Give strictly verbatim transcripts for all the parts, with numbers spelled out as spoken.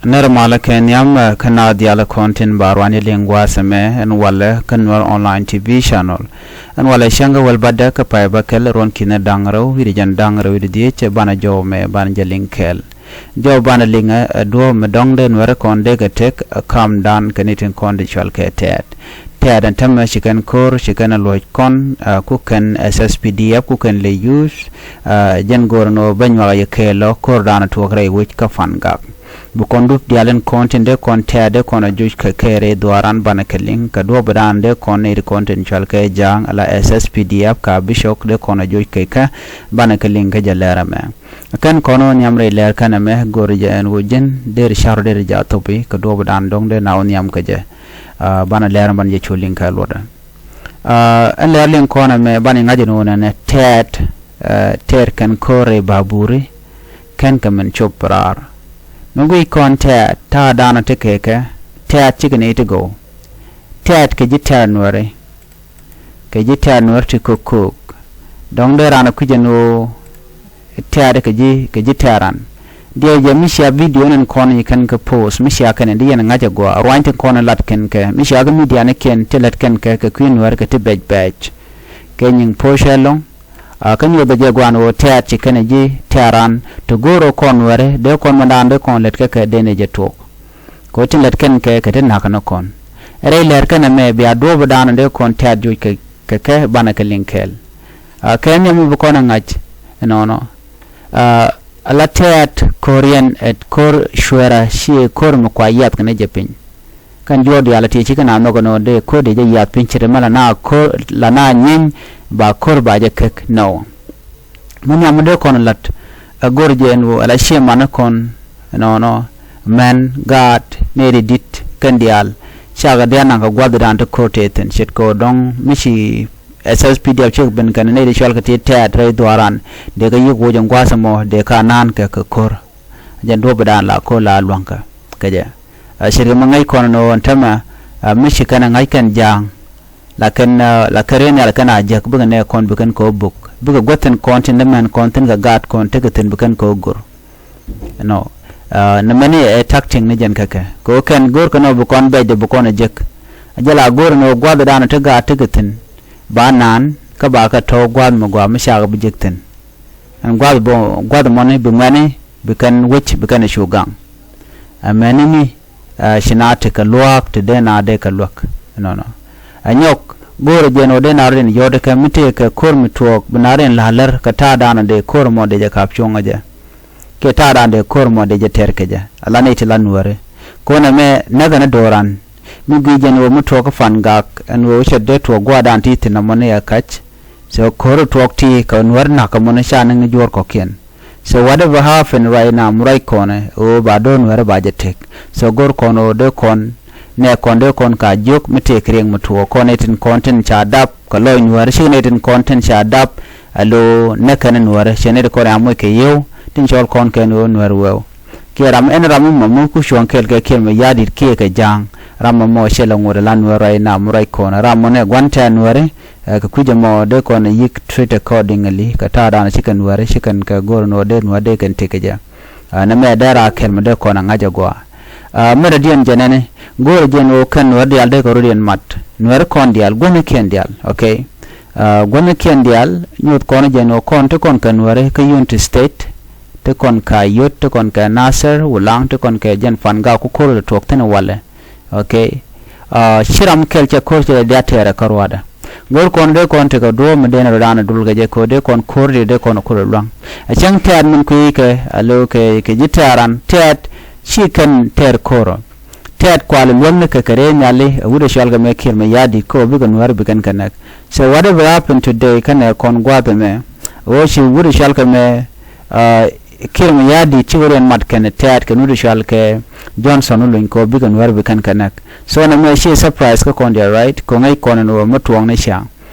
Nɛr malä kɛ nhiam, ɛ, kä naath diaal kɔn tin ba ruany liŋ gua̱a̱th ɛmɛ, ɛn walɛ kä Nuɛr Online T V Channel. Ɛn walɛ cäŋ kɛ wäl bädɛ kä pay bäkɛl ruɔ̱n ki̱n da̱ŋ rɛw wi̱cdɛ jiɛn da̱ŋ rɛw wi̱cdɛ dhieec, banɛ jɔw mɛ banɛ jɛ liŋ kɛɛl. Jɔw banɛ liŋ ɛ, ɛ duɔ̱ɔ̱p mi dɔ̱ŋ dee Nuɛr kɔn dee kɛ tek, ɛ, ka̱m dan kɛ ni tin kɔn di cual kɛ tɛɛt. Tɛɛt ɛn tämɛ ci kɛn ko̱r, ci kɛn ɛ luɔ̱c kɔn, ɛ, ku kɛn S S P D F, ku kɛn lɛ yuuth, ɛ, jɛn go̱o̱r ɛn ɣöö bä nyuak yɛ kɛɛl ɔ ko̱r dan ɛ tuɔɔk rɛy wec kä Pan Gak. Bi kɔn dup diaal in kɔn tin dee kɔn tɛɛt dee kɔn a joc kɛ kɛ rɛy dhuaaran banɛ kɛ liŋ kɛ duɔ̱ɔ̱p dan dee kɔn nɛy ti kɔn tin cual kɛ Ja̱a̱ŋ ala S S P D F ka Bicok dee kɔn a joc kɛ kɛ banɛ kɛ liŋ kä jɛ lɛr ɛmɛ. Kɛn kɔn wä nhiam rɛy lɛr kɛn ɛmɛ go̱o̱ri jɛ ɛn wä ji̱n der car der ja̱ thopi kɛ duɔ̱ɔ̱p dan dɔ̱ŋ dee na wä nhiam kɛ jɛ. Ɛ, banɛ lɛr ɛmɛ banɛ jɛ cu liŋ kɛ luɔtdɛ. Ɛ, ɛn lɛr liŋ kɔn ɛmɛ banɛ ŋa̱c ɛn wä nɛnɛ tɛɛt, ɛ, tɛɛt kɛn ko̱r rɛy baburi kɛn kɛ min cop raar. Mi guic kɔn tɛɛt ta̱a̱ daanɔ ti kɛ kɛ tɛɛt cikɛ ni ti gɔw. Tɛɛt kɛ ji̱ tɛɛr Nuɛri. Kɛ ji̱ tɛɛr Nuɛr ti ko̱k ko̱k. Dɔ̱ŋ dee raan ɛ kui̱c ɛn ɣöö tɛɛt kɛ ji̱, kɛ ji̱ tɛɛr ran. Diɛw jɛ mi cia video nɛn kɔn i̱ kɛn kɛ post, mi cia kɛn in di yɛn ŋa̱c ɛ gɔaa, ruany ti kɔn in lat kɛn kɛ, mi cia kɛ midianikiɛn ti lät kɛn kɛ, kɛ kui̱ Nuɛr kɛ ti bɛc bɛc. Kɛ nyiŋ post ɛlɔ̱ŋ, a, kä nyuɔth ɛ jɛ gua̱a̱n ɣöö tɛɛt ci kɛn ɛ ji̱ tɛɛr ran, ti go̱o̱r ɣöö kɔn Nuɛri, dee kɔn mi daan dee kɔn lät kɛ kɛ dee ni jɛ tuɔɔk. Kɛ ɣöö tin lät kɛn kɛ, kɛ ti na̱k ni kɔn. Rɛy lɛr kɛn ɛmɛ bia duɔ̱ɔ̱p dan dee kɔn tɛɛt joc kɛ, kɛ kɛ banɛ kɛ liŋ kɛɛl. A, kɛ nhiam mi bi kɔn ɛ ŋa̱c ɛnɔnɔ. A, ala tɛɛt ko̱r yɛn ɛ ko̱r cuɛɛrä ci ko̱r mi kua yiath kɛn jɛ piny. Kɛn juɔ̱ɔ̱r diaal ti ci kɛn a nhɔk ɛnɔ dee ko̱r dee jɛ yiath piny ci ti mɛ la na ko̱r la na nyiny ba ko̱r ba jɛ kek nɔ. Mi nhiam mi dee kɔn lat ɛ go̱r jɛ ɛn ɣöö ala ciɛ man kɔn ɛnɔnɔ mɛn gaat nɛy ti di̱t kɛn diaal. Cakɛ diaal naŋ kɛ gua̱th dan ti ko̱r tëë thi̱n ce̱tkɛ ɣöö dɔ̱ŋ mi ci S S P D F cik ben kɛn nɛy ti cual kɛ ti tɛɛt rɛy dhuaaran dee kɛ yiëk woc ɛn gua̱a̱th ɛmɔ dee ka naan kɛ kɛ ko̱r. Jɛn duɔ̱ɔ̱p dan la ko̱r la lua̱ŋkɛ kɛ jɛ. A, ce̱tkɛ mi ŋäc kɔn ɛn ɣöö ɛn tämɛ, a, mi ci kɛn ɛ ŋa̱c kɛn Ja̱a̱ŋ. Lakin, a, lakin riɛn nhial kɛn a jek bikɛ nɛ kɔn bikɛn kɛ wä buk. Bikɛ guäth thi̱n kɔn tin dämɛn kɔn thi̱n kɛ gaat kɔn tekɛ thi̱n bikɛn kɛ wä go̱r. Nɔ, a, nɛ mɛni ɛ tactic ni jɛn kɛ kɛ. Kɛ wä kɛn go̱r kɛn ɔ bi kɔn bɛc dee bi kɔn ɛ jek. A jɛ la go̱r ɛn ɣöö gua̱th dan ɔ ti gaat tekɛ thi̱n. Ba naan, kä ba kɛ tɔ̱ gua̱th mi gɔaa mi cakɛ bi jek thi̱n. Ɛn gua̱th bä, gua̱th mɔni bi ŋuɛni, bi kɛn wec, bi kɛn cu gaŋ. Ɛ mɛni ni, ɛ, ci na tekɛ luaak ti dee na dee kɛ luäk. Nɔnɔ. Ɛ nyɔk, go̱o̱rɛ jɛn ɣöö dee na rin yɔt kɛ mi tëë kɛ ko̱r mi tuɔɔk, bi na rin la̱r lär kɛ ta̱a̱ daanɔ dee ko̱r mɔ dee jɛ ka̱p cuɔ̱ŋä jɛ. Kiɛ ta̱a̱ daanɔ dee ko̱r mɔ dee jɛ tɛr kɛ jɛ. Ala ni ti la Nuääri. Ko̱n ɛmɛ näk ɛn do̱ran. Mi guic jɛn ɣöö mi tuɔɔk kä Pan Gak, ɛn ɣöö cɛ dee tuɔɔk gua̱a̱r daan ti thi̱n ɛmɔ ni ɛ ka̱c. So ko̱r tuɔɔk ti kɛ Nuäär na̱k ɛmɔ ni ca näk ni juɔ̱ɔ̱r kɔ̱kiɛn. So whatever happen right now, mi ruac kɔnɛ ɣöö ba do̱r Nuäärä ba jɛ tek. So go̱r kɔn ɣöö dee kɔn, nɛ kɔn dee kɔn ka jiök mi tëëk riɛk mi tuɔɔk kɔn ɛ tin kɔn tin ca dap kɛ lɔc Nuäärä, cik nɛ tin kɔn tin ca dap. Alo nɛ kɛn Nuäärä cɛ nɛ ti kɔn ɛ amoc kɛ yiew tin cɔl kɔn kɛn ɣöö Nuäär wɛw. Kiɛ ram ɛn ram mi mɔ mi ku cuɔ̱ŋ kɛɛl kɛ kiɛl mi ya̱a̱ di̱t kiɛ kɛ ja̱a̱ŋ. Ram mɔ mɔ cɛ lɛ ŋot ɛ la Nuäär ruac nam ruac kɔn ram mɔ nɛ gua̱n tɛ̈ Nuääri. Ɛ, kɛ kui̱c ɛmɔ dee kɔn yi̱k treat accordingly kɛ ta̱a̱ daanɔ ci kɛn Nuääri ci kɛn kɛ go̱o̱r ɛn ɣöö dee Nuäär dee kɛn tëk kɛ jɛ. Ɛ, nɛ mɛ dee raa kɛl mi dee kɔn ɛ ŋa̱c ɛ gɔaa. Ɛ, mɛrɛ diɛn jɛ nɛni go̱o̱rɛ jɛn ɣöö kɛn Nuäär diaal dee kɛ rɔ̱diɛn mat. Nuääri kɔn diaal guäthnikiɛn diaal, okay. Ɛ, guäthnikiɛn diaal nyuɔth kɔn jɛn ɣöö kɔn ti kɔn kɛ Nuääri kä Unity State, ti kɔn ka Yot, ti kɔn kɛ Nasir, Wulaŋ, ti kɔn kɛ jɛn Pan Gak ku ko̱r ti tuɔɔk thi̱n walɛ. Okay. Ɛ, ci ram kɛl cɛ ko̱r cɛ dee a tɛɛrɛ kä ruaadɛ. Go̱r kɔn dee kɔn tekɛ duɔ̱ɔ̱p mi dee ni rɔ daanɔ dul kɛ jɛ ko̱r dee kɔn ko̱r dee dee kɔn ko̱r luaŋ. Ɛ cäŋ tɛɛt min kui̱ kɛ alo kɛ kɛ ji̱ tɛɛran tɛɛt ci kɛn tɛɛr ko̱r. Tɛɛt kual luäŋ ni kɛ kɛ rɛy nhiali ɛ wut ɛ cual kɛ mɛ kiɛl mɛ ya̱a̱ di̱t kä ɣöö bikɛ Nuäär bikɛn kɛ näk. So whatever happen today kɛnɛ kɔn gua̱a̱th ɛmɛ ɣöö ci wut ɛ cual kɛ mɛ, ɛ, Kiir mi ya̱a̱ di̱t cikɛ rɔ̱diɛn mat kɛn tɛ̈t kɛ nu ti cual kɛ Johnson wä luny kɛ ɣöö bikɛ Nuäär bi kɛn kɛ näk. So nɛ mɛ ciɛ surprise kä kɔn diaal, right? Kɛ ŋäc kɔn ɛn ɣöö mi tuɔɔkni cia.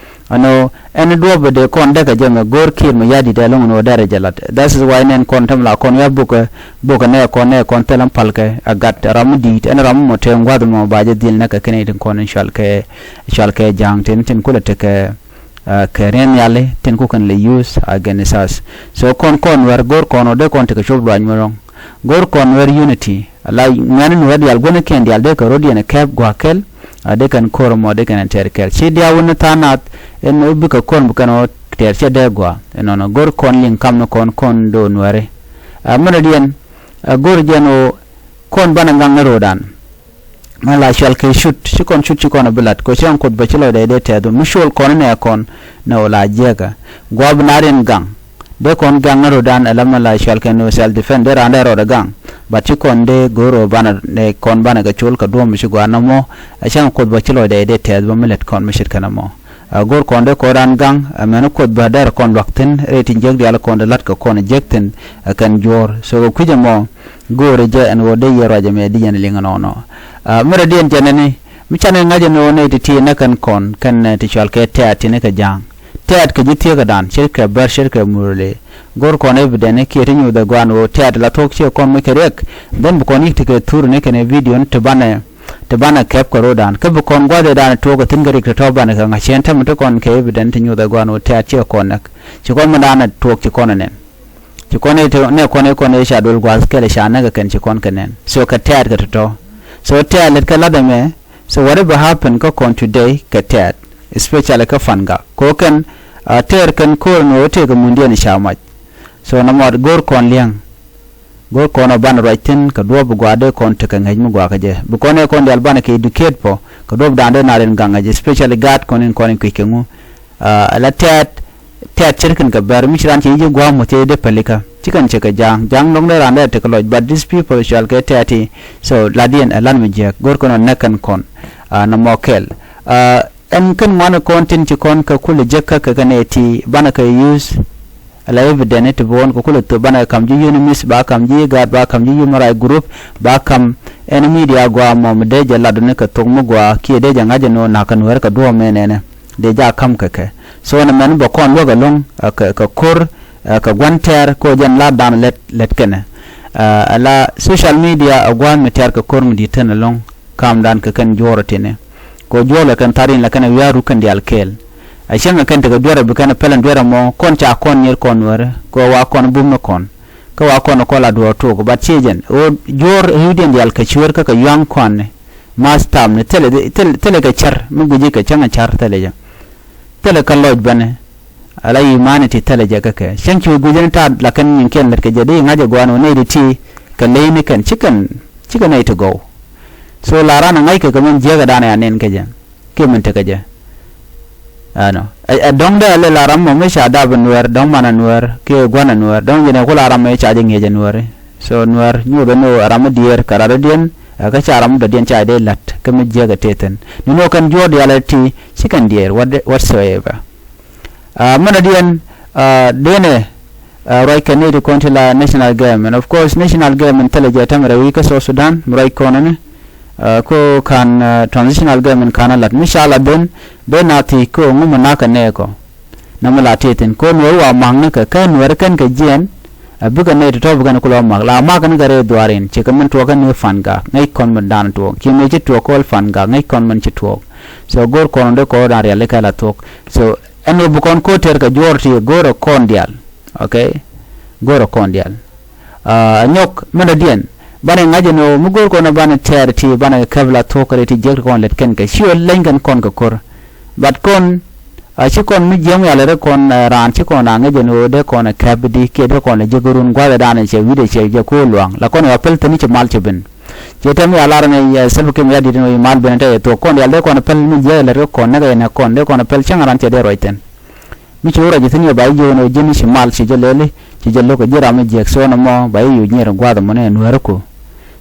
Ɛn ɣöö ɛn duɔ̱ɔ̱p bɛ dee kɔn däk kɛ jɛ mɛ go̱o̱r Kiir mi ya̱a̱ di̱t ɛ lo̱ŋ ɛn ɣöö dɛrɛ jɛ lat. That is why nɛn kɔn tämɛ la kɔn ya bukɛ, bukɛ nɛ kɔn, nɛ kɔn thilɛ palkɛ ɛ gat ram mi di̱i̱t, ɛn ram mi mɔ tëë ŋua̱th mɔ ba jɛ dhil näk kɛ kɛn i̱ tin kɔn in cual kɛ, cual kɛ Ja̱a̱ŋ tin, tin kulɛ tekɛ, ɛ, kɛ riɛn nhiali tin ku kɛn lɛ use against us. So kɔn, kɔn Nuäär go̱o̱r kɔn ɣöö dee kɔn tekɛ cop luac mi rɔ̱ŋ. Go̱o̱r kɔn Nuäär unity, La ŋuɛ̈ni nuɔ̱ɔ̱r diaal guänikiɛn diaal dee kɛ rɔ̱diɛn ɛ kɛp gua̱a̱k kɛl. A dee kɛn ko̱r ɛmɔ dee kɛn ɛ tɛɛr kɛl ci diaal wun ni tha̱a̱ŋ nath ɛn ɣöö bikɛ ko̱r bi kɛn ɣöö tɛɛr cɛ dee gua̱a̱ ɛnɔnɔ go̱r kɔn liŋ kam ni kɔn kɔn do̱o̱ nuɛ̈ri. A mɛnɛ diɛn a go̱r jɛn ɣöö kɔn banɛ gaŋ ni ro̱o̱dan. Mɛ la cual kɛ cut ci kɔn cut ci kɔn a bi lat kɛ ci kɔn kuoth bä ci lɔcdɛ dee tɛth mi cuɔl kɔn nɛ kɔn nɛ wä la jiɛkä. Gua̱a̱ bi na rin gaŋ dee kɔn gaŋ ni ro̱dan ɛ la mɛ la cual kɛ ni wä self defense dee raan dee rɔɔdɛ gaŋ. But ci kɔn dee go̱o̱r ɣöö banɛ nɛ kɔn banɛ kɛ col kɛ duɔ̱ɔ̱m mi ci gua̱a̱r nɔmɔ. Ɛ cäŋ kuoth bä ci lɔcdɛ dee tɛth bä mi lät kɔn mi ce̱tkɛ nɔmɔ. A go̱o̱r kɔn dee kɔn raan gaŋ ɛ mɛn kuoth bä dee rɛ kɔn luak thi̱n rɛy ti jiäk diaal kɔn dee la̱t kɛ kɔn jiäk thi̱n. Ɛ kɛn juɔ̱ɔ̱r so kɛ kui̱c ɛmɔ go̱o̱rɛ jɛ ɛn ɣöö dee yɛ ruac ɛmɛ di yɛn liŋ ɛnɔnɔ. A mi rɔ̱diɛn jɛn ɛni mi canɛ ŋa̱c ɛn ɣöö nɛy ti ti nɛ kɛn kɔn kɛn nɛ ti cual kɛ tɛ̈t ti ni kɛ ja̱a̱ŋ. Tɛ̈t kɛ ji̱ thieekädan ce̱tkɛ bär ce̱tkɛ murle. Go̱r kɔn evidence kiɛ ti nyuuth ɛ gua̱a̱n ɣöö tɛ̈t la thuɔ̱k ciɛ kɔn moc kɛ riɛk. Then bi kɔn yik ti kɛ thur ni kɛn ɛ video ni ti banɛ ti banɛ kɛp kɛ ro̱o̱dan kä bi kɔn gua̱thɛdan tuɔɔk ɛ thi̱n kɛ rik ti tɔ̱ banɛ kɛ ŋa̱c cɛn tɛmɛ ti kɔn kɛ evidence ti nyuuth ɛ gua̱a̱n ɣöö tɛ̈t ciɛ kɔn näk. Ci kɔn mi danɛ tuɔɔk ci kɔn ɛ nɛn. Ci kɔn i̱ nɛ kɔn i̱ kɔn i̱ ca duel gua̱a̱th kɛl i̱ ca näk ɛ kɛn ci kɔn kɛ nɛn so kɛ tɛ̈t kɛ tɔ̱tɔ̱. So tɛ̈t lät kɛ la̱t ɛmɛ. So whatever happen kä kɔn today kɛ tɛ̈t especially kä Fangak kɛ ɣöö kɛn a tɛɛr kɛn ko̱r ɛn ɣöö tëëkɛ mundiɛn i̱ ca mac. So nɔmɔ go̱r kɔn li̱eŋ go̱r kɔn ɔ banɛ ruac thi̱n kɛ duɔ̱ɔ̱p bi gua̱a̱r dee kɔn tekɛ ŋäc mi gua̱a̱ kä jɛ bi kɔn ɛ kɔn diaal banɛ kɛ educate pɔ kɛ duɔ̱ɔ̱p da̱a̱n dee na rin gaŋ ŋäc especially gaat kɔn in kɔn in kui̱c kɛ ŋu. Ala tɛ̈t tɛ̈t ce̱tkɛn kɛ bɛr mi ci raan ci ji̱ gua̱a̱m wä thiec dee pälikä ci kɛn cɛ kɛ ja̱a̱ŋ ja̱a̱ŋ dɔ̱ŋ dee raan dee tekɛ lɔc but these people cual kɛ tɛ̈t i̱. So la̱tdiɛn ɛ la̱t mi jiääk go̱r kɔn ɔ näk kɛn kɔn. Nɔmɔ kɛl ɛn kɛn ŋuan kɔn tin ci kɔn kɛ kulɛ jek kä kɛ kɛn ɛ ti banɛ kɛ use. Ala evidence ti bi ɣɔn kɛ kulɛ thop banɛ kam ji̱ UNMISS ba kam ji̱ IGAD ba kam ji̱ human rights group ba kam ɛn media gua̱a̱ mɔ mi dee jɛ latduni kɛ thok mi gua̱a̱ kiɛ dee jɛ ŋa̱c ɛn ɣöö na̱k kɛ nueer kɛ duɔ̱ɔ̱m ɛn ɛnɛ. Dee jɛ a ka̱m kɛ kɛ so ɛn ɛmɛn bɛ kɔn luäk ɛlɔ̱ŋ kɛ ko̱r kɛ gua̱n tɛɛr kɛ ɣöö jɛn la̱tdan lät lät kɛnɛ. Ala social media ɛ gua̱a̱n mi tɛɛr kɛ ko̱r mi di̱t thin ɛlɔ̱ŋ. Ka̱mdan kɛ kɛn juɔ̱ɔ̱r ɛ tinɛ kɛ ɣöö juɔ̱ɔ̱r lɛ kɛn tha̱r in lɛ kɛn ɛ wia̱a̱ ruk kɛn diaal kɛɛl. A cäŋ ɛ kɛn tekɛ dueerɛ bi kɛn ɛ pɛlɛn dueerɛ mɔ kɔn ca kɔn nyier kɔn nuäärä kɛ ɣöö wa kɔn bum ni kɔn. Kä wa kɔn ɛ kɔn la duɔ̱ɔ̱r tuɔɔk but ciɛ jɛn ɣöö juɔ̱ɔ̱r hi̱wdiɛn diaal kɛ cueer kä kɛ yua̱ŋ kɔn ni. Math tam ni thilɛ thilɛ kɛ cär mi gui̱ci kɛ cäŋ ɛ cär thilɛ jɛ. Thilɛ kɛ lɔc bänɛ. Ala humanity thilɛ jɛ kä kɛ cäŋ cu gui̱ci ni ta̱a̱ la kɛn nyiŋkiɛn lät kɛ jɛ di ŋa̱c ɛ gua̱a̱n wä nɛy di ti kɛ ley ni kɛn ci kɛn ci kɛ nɛy ti gɔw. So la ran a ŋa̱c kɛ kɛ min jiäkädan ɛ a nen kä jɛ kiɛ min tekɛ jɛ. Ɛnɔ ɛ dɔ̱ŋ dee a lɛ la ram mɔ mi ca dap ɛ nuɛɛr dɔ̱ŋ man ɛ nuɛɛr kiɛ gua̱n ɛ nuɛɛr dɔ̱ŋ jɛn ɛ ku la ram mɔ ca jɛ ŋi̱eec ɛ nuɛɛri. So nuɛɛr nyuuth ɛn ɣöö ɛ ram mi diëër kɛ rat dɔ̱diɛn ɛ kä ca ram mi dɔ̱diɛn ca dee la̱t kä mi jiäk ɛ tëë thi̱n ni nöö kɛn juɔ̱ɔ̱r diaal ɛ ti ci kɛn diëër whatsoever. Mɛnɛ diɛn denɛ ruac kɛ nɛy ti kɔn ti la national government. Of course national government thilɛ jɛ tämɛ rɛw i̱ kä South Sudan mi ruac kɔn ni. Ko ka̱n transitional government ka̱n a lat mi ca la ben ben a thiec ko ŋu mi na̱k kɛ nɛɛkɔ. Nɛ mi la tëë thi̱n ko nuɔ̱ɔ̱ri wa ma̱k ni kɛ kä nuɔ̱ɔ̱ri kɛn kɛ jiɛn. A bikɛ nɛy ti tɔ̱ bikɛn kulɛ wa ma̱k la ma̱k ni kɛ rɛy dhuaar in ci kɛ min tuɔɔk kɛn ni Fangak ŋäc kɔn min da̱a̱n tuɔɔk ci mëë ci tuɔɔk kɔl Fangak ŋäc kɔn min ci tuɔɔk. So go̱o̱r kɔn dee kɔn da̱a̱n rialikä la thuɔ̱k. So ɛn ɣöö bi kɔn ko̱ tɛr kɛ juɔ̱ɔ̱r ti go̱o̱rɛ kɔn diaal. Okay. Go̱o̱rɛ kɔn diaal. Ɛ nyɔk mɛnɛ diɛn banɛ ŋa̱c ɛn ɣöö mi go̱o̱r kɔn banɛ tɛr ti banɛ kɛp la thuɔ̱k kɛ ti jiäk ti kɔn lät kɛn kɛ ci ɣöö leny kɛn kɔn kɛ ko̱r. But kɔn a ci kɔn mi jiäk mi a lät kɔn raan ci kɔn a ŋäc ɛn ɣöö dee kɔn ɛ kɛp di kiɛ dee kɔn ɛ jiäk run gua̱thɛ daanɛ cɛ wi̱cdɛ cɛ jɛ ko̱o̱r lua̱a̱ŋ la kɔn ɛ wa pɛl thi̱n ci mal ci ben. Ciɛ tɛm ya lar ni Salva Kiir mi ya dit ni mal ben tɛ thuɔk kɔn dial dee kɔn pɛl mi jiɛ lɛt kɔn nɛkɛ yɛn kɔn dee kɔn pɛl cäŋ ran cɛ dee ruac thin. Mi ci wä ruac thin yɛ ba jiɛ wä ni ji̱n ci mal ci jɛ lɛli ci jɛ lo̱k ji̱ ram mi jiɛk so ni mɔ ba yi yu nyier guath mɔ ni nuɛr ku.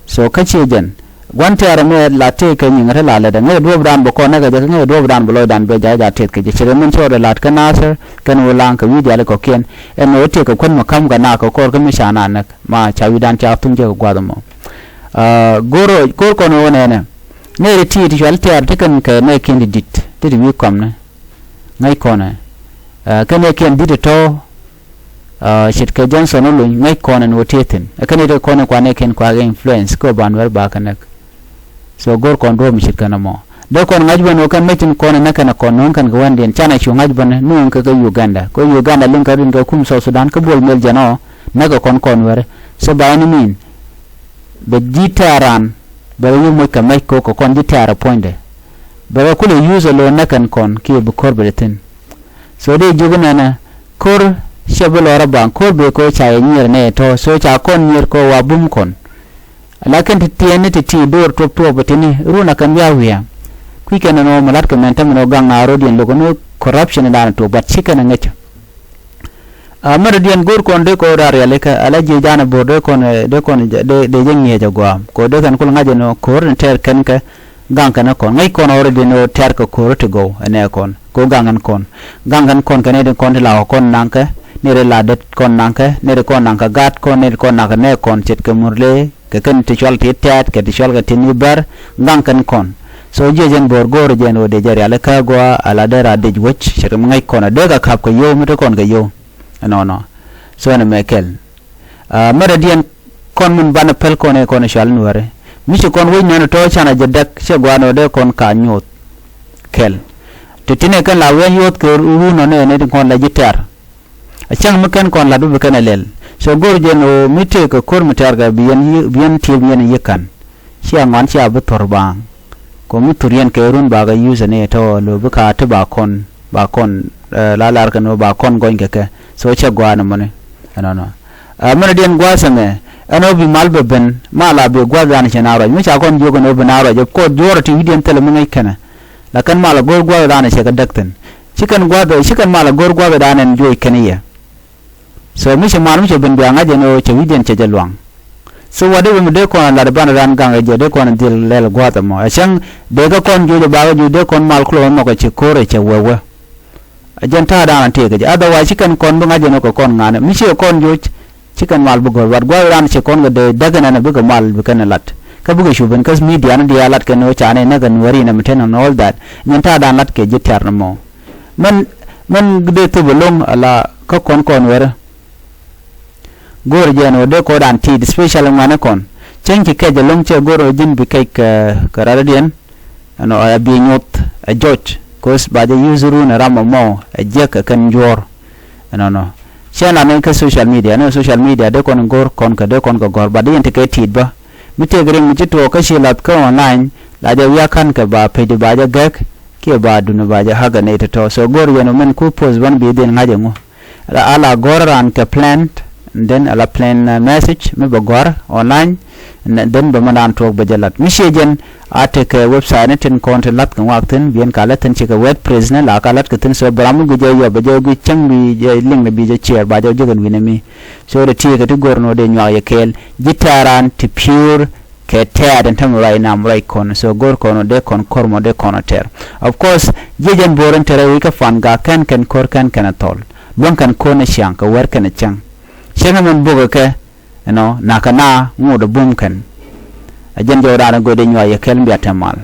So kä ci jɛn guan tɛɛr mi la tëë kɛ nyiŋ ri la lɛt ŋäc duɔp dan bɛ kɔn nɛkɛ jɛ ŋäc duɔp dan bɛ lɔc dan bɛ ja̱ ja̱ tëth kɛ jɛ ci rɛ min ci wä de lat kä Nasir kɛn wä laŋ kɛ wi̱i̱ dial kɔkiɛn. Ɛn wä tëë kɛ kuän mɛ ka̱m kɛ na kɛ kɔr kä mi ca na näk ma ca wi̱i̱ dan ca thuŋ jɛ kɛ guath mɔ. Go̱r kɔn ɣöö nɛnɛ nɛy ti ti cual tiaar ti kɛn kɛ nɛy kiɛn ti di̱t ti ti wi̱i̱ kɔmni. Ŋäc kɔnɛ kɛ nɛy kiɛn di̱t ti tɔ̱. Ce̱tkɛ Johnson Oluny ŋäc kɔnɛ ni ɣöö tiee thi̱n ɛ kɛn i̱ ti kɔnɛ kua nɛy kiɛn kua kɛ influence kɛ ɣöö ba nuɛr ba kɛ näk. So go̱r kɔn duɔ̱ɔ̱p mi ce̱tkɛ nɔmɔ dee kɔn ŋa̱c wän ɣöö kɛn mec tin kɔnɛ näk kɛn ɛ kɔn no̱o̱ŋ kɛn kɛ wändiɛn canɛ cu ŋa̱c bän no̱o̱ŋ kɛ kɛ Uganda kɛ Uganda liŋ kɛ rin kɛ kum South Sudan kä Bol Mel jɛn ɔ näk kɛ kɔn kɔn wɛr. So ba ɛn min Bɛ ji̱ tɛ̈r raan, bɛ rɔ yio̱w moc kɛ mɛc ko̱ kɛ kɔn ji̱ tɛ̈r ɛ puɔ̱nydɛ. Bɛ rɔ kulɛ use ɛ lo̱o̱n nɛ kɛn kɔn kiɛ bi ko̱r bɛ ti thi̱n. So dee jiök inɛnɛ, ko̱r /cɛ bi lɔr a baŋ, ko̱r bee ko̱ ca yɛ nyier nɛ tɔ̱, so ca kɔn nyier ko̱ wa bum kɔn. Lakin ti tiɛɛni ti ti do̱r tuɔp tuɔp ti ni run a kɛn wiaa wiaa. Kui̱ kɛn ɛn ɣöö mi la̱t kɛ mɛn tämɛ ni ɣöö gaŋ na ro̱diɛn lo̱k ni corruption dan tuɔp, but ci kɛn ɛ ŋäcä. A mɛn rɔ̱diɛn go̱o̱r kɔn dee kɔn rar rialikä, ala jiec dan ɛ bo̱r dee kɔn, dee kɔn, dee, dee jɛ ŋi̱eec a gua̱a̱m. Kɛ ɣöö dee kɛn kul ŋa̱c ɛn ɣöö ko̱r ni tɛɛr kɛn kɛ gaŋ kɛn ɛ kɔn. Ŋäc kɔn already ɛn ɣöö tɛɛr kɛ ko̱r ti gɔw ɛn ɛ kɔn. Kɛ ɣöö gaŋ ɛn kɔn. Gaŋ ɛn kɔn kɛ nɛy ti kɔn ti la kɔn naŋkɛ, nɛy ti la det kɔn naŋkɛ, nɛy ti kɔn naŋkɛ gaat kɔn, nɛy ti kɔn naŋkɛ nɛ kɔn ce̱tkɛ Murle, kɛ kɛn ti cual ti tɛɛt, kɛ ti cual kɛ ti ni bär, gaŋ kɛn kɔn. So jiec ɛn bo̱r go̱o̱r jɛ ɛn ɣöö dee jɛ rialikä gua̱a̱, ala dee ra dec wec, ce̱tkɛ mi ŋäc kɔn a dee kɛ ka̱p kɛ yio̱w, mi te kɔn kɛ yio̱w. Ɛnɔnɔ. So ɛn ɛmɛ kɛl. A mɛn rɔ̱diɛn kɔn min banɛ päl kɔn ɛ kɔn cual Nuääri. Mi ci kɔn wec nɛn tɔ̱ canɛ jɛ däk, /cɛ gua̱a̱r ni ɣöö dee kɔn ka nyuɔ̱th kɛl. Ti ti nɛ kɛn la wiaa nyuɔ̱th kɛ run ɔ nɛ ni ti kɔn la ji̱ tɛ̈r. A cäŋ mi kɛn kɔn la̱t bi bi kɛn ɛ lɛl. So go̱o̱r jɛ ɛn ɣöö mi tëëkɛ ko̱r mi tɛ̈r kɛ bi yɛn yi, bi yɛn tiëp yɛn yi ka̱n. /Cia ŋuan, /cia bi thor baaŋ. Kɛ ɣöö mi thur yɛn kɛ run bakɛ use ni tɔ̱, lo̱ bi ka ti ba kɔn, ba kɔn, eh, la lar kɛn ɣöö ba kɔn gɔny kɛ kɛ. So /cɛ gua̱a̱r ni mɔni. Ɛnɔnɔ. A mɛn rɔ̱diɛn gua̱a̱th ɛmɛ, ɛn ɣöö bi mal bɛ ben, mal a bi gua̱a̱th dan cɛ na ruac. Mi ca kɔn jiök ɛn ɣöö bi na ruac, of course, juɔ̱ɔ̱r ti wi̱cdiɛn thilɛ mi ŋäc kɛnɛ. Lakin mal a go̱o̱r gua̱a̱th dan cɛ kɛ däk thi̱n. Ci kɛn mal a go̱o̱r gua̱a̱th dan ɛn juɔc kɛn yɛ. So mi ci mal mi cɛ ben bia ŋa̱c ɛn ɣöö cɛ wi̱cdiɛn cɛ jɛ luaŋ. So whatever mi dee kɔn a lat banɛ ran gaŋ ɛ jɛ, dee kɔn a dhil lɛl gua̱a̱th ɛmɔ. Ɛ cäŋ dee kɛ kɔn juɔc ɛ bakɛ juɔc, dee kɔn mal kulɛ mɔ kɛ ci ko̱r ɛ cɛ wee wee. Ɛ jɛn ta̱a̱ dan a tëëkɛ jɛ. Otherwise ci kɛn kɔn bi ŋa̱c ɛn ɣöö kɛ kɔn ŋa̱nɛ. Mi ci kɛ kɔn juɔc, ci kɛn mal bi gɔ̱r. But gua̱a̱th ran ci kɔn kɛ dee däk ɛnɛn bi kɛ mal bi kɛn ɛ lat. Kä bikɛ cu ben kä media ni diaal lat kɛn ɣöö ca nɛ näk kɛ Nuääri inɛ mi ten and all that. Jɛn ta̱a̱ dan lat kɛ ji̱ tɛ̈r ni mɔ. Mɛn, mɛn dee thop ɛlɔ̱ŋ ala kä kɔn kɔn wärä. Go̱o̱r jɛ ɛn ɣöö dee kɔn dan ti̱i̱t, especially ŋuɛ̈ni kɔn. Cäŋ ci kɛc ɛlɔ̱ŋ, /cɛ go̱o̱r ɣöö ji̱n bi kɛc kɛ, kɛ rɔ̱diɛn. Ɛnɔ, ɛ bi nyuɔth ɛ jɔc, 'cause ba jɛ use run ɛ ram ɛmɔ ɛ jiäk ɛ kɛn juɔ̱ɔ̱r. Ɛnɔnɔ. /Cɛ la ni kä social media, ni social media dee kɔn go̱o̱r kɔn kɛ, dee kɔn kɛ gɔ̱r, but dee yɛn tekɛ ti̱i̱t bä. Mi tëëkɛ riŋ mi ci tuɔɔk kä ci la̱th kä online, la jɛ wiak ka̱n kɛ ba page ba jɛ gɛk, kiɛ ba duŋ ba jɛ hack ɛ nɛy tɔ̱tɔ̱. So go̱o̱r yɛn ɣöö min ku post bän bi dhil ŋa̱c ɛŋu. Ala, ala gɔ̱r raan kɛ plan, then ala plan, uh, message mi bɛ gɔ̱r online, n-, then bɛ mɛn raan tuɔɔk bɛ jɛ la̱t. Mi ciɛ jɛn a tekɛ website ni tin kɔn ti la̱th kɛ ŋuak thi̱n, bi ɛn ka la̱th thi̱n, cikɛ WordPress ni la ka la̱t kɛ thi̱n. So bɛ ram mi guic jɛ yɔp, bɛ jɛ guic cäŋ bi jɛ link ni bi jɛ share, ba jɛ jek ɛn wi̱n ɛmi. So dee ti̱i̱ kɛ ti go̱r ni ɣöö dee nyuak yɛ kɛɛl. Ji̱ tɛ̈r raan ti pure kɛ tɛ̈r ɛn tämɛ ruac nam ruac kɔn. So go̱r kɔn ɔ dee kɔn ko̱r mɔ dee kɔn ɔ tɛr. Of course, jiɛ jɛn bo̱o̱r ɛn tɛrɛ wi̱c kä Pan Gak, kɛn kɛn ko̱r kɛn kɛn ɛ thɔl. Luäŋ kɛn ko̱r ni ciaŋ kɛ wär kɛn ɛ cäŋ. Cäŋ ɛmɛn bokɛ kɛ, you know, nakä na ŋot ɛ bum kɛn. Ɛ jɛn jɔw raan ɛ go̱r dee nyuak yɛ kɛl mi bia tɛm mal.